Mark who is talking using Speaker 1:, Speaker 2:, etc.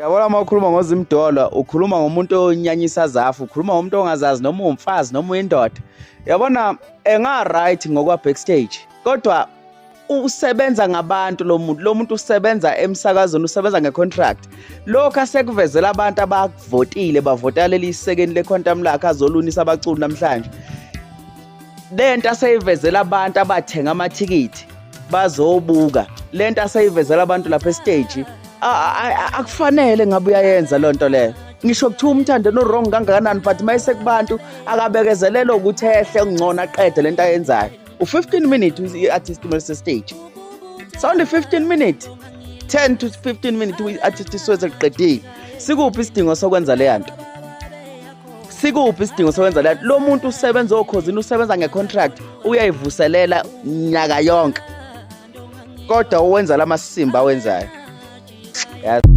Speaker 1: Yabona uma ukhuluma ngoZimdollar, ukhuluma ngomuntu onyanyisa zafu, ukhuluma ngomuntu ongazazi noma uwumfazi noma uyindoda. Yabona enga right ngokwa backstage, kodwa usebenza ngabantu lo muntu, lo muntu usebenza emsakazweni, usebenza ngecontract. Lokho asekuvezela abantu abavotile, bavota leli sekeni lequantum lakhe azolunisa abaculi namhlanje. Lento aseyivezela abantu abathenga amathikithi bazobuka, lento aseyivezela abantu lapha estage, akufanele ngabe uyayenza loo nto leyo. Ngisho kuthiwa umthando no-wrong kangakanani, but mayise kubantu akabekezelele ukuthi ehle ngcono aqede lento ayenzayo. U-15 minutes i-artist kumele sestage, it's only 15 minutes, 10 to 15 minutes i-artist isuke sekuqedile. Sikuphi isidingo sokwenza leya nto? Sikuphi isidingo sokwenza leya nto? Lo muntu usebenza oKhozini, usebenza nge-contract, uyayivuselela nyaka yonke, kodwa uwenza lamasimba awenzayo. Yazi.